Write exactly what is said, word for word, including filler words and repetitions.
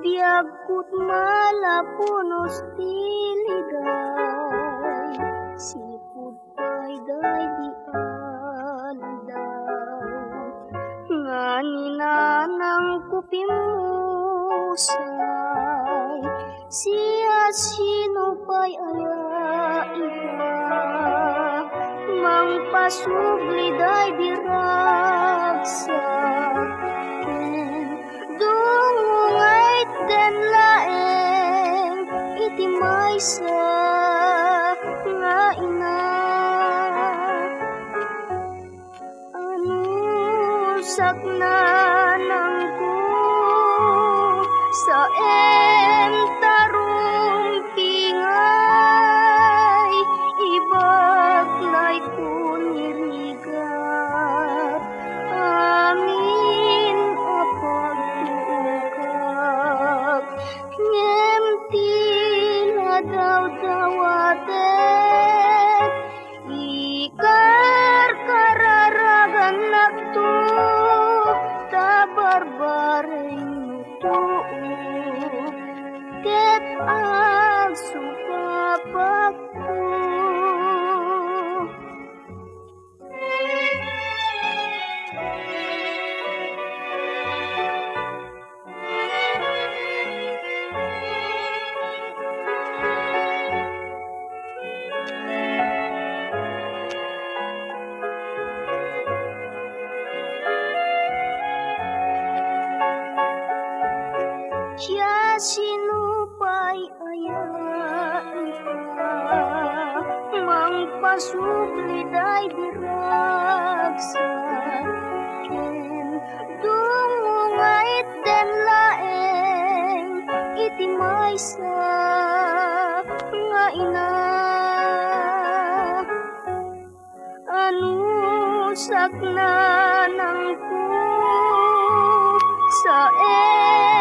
Piagkutna la punos ti ligay, sipud pay daydi aldaw. Nga ni nanangko pimmusay, siasino pay aya ita? Mangpasubli daydi ragsak, ken dungngo nga itden laeng iti maysa nga ina. Anusak nanangko, saem ta rumpingay, ibaklay ko ni rigat amin a pagtuokak. Ngem ti nadawdawatedkarkararagannakto, ta barbareng no tuok, ket agsupapakto. Siasino pay aya ita? Mangpasubli daydi ragsak, ken dungngo nga itden laeng iti maysa nga ina. Anusak nanangko, saem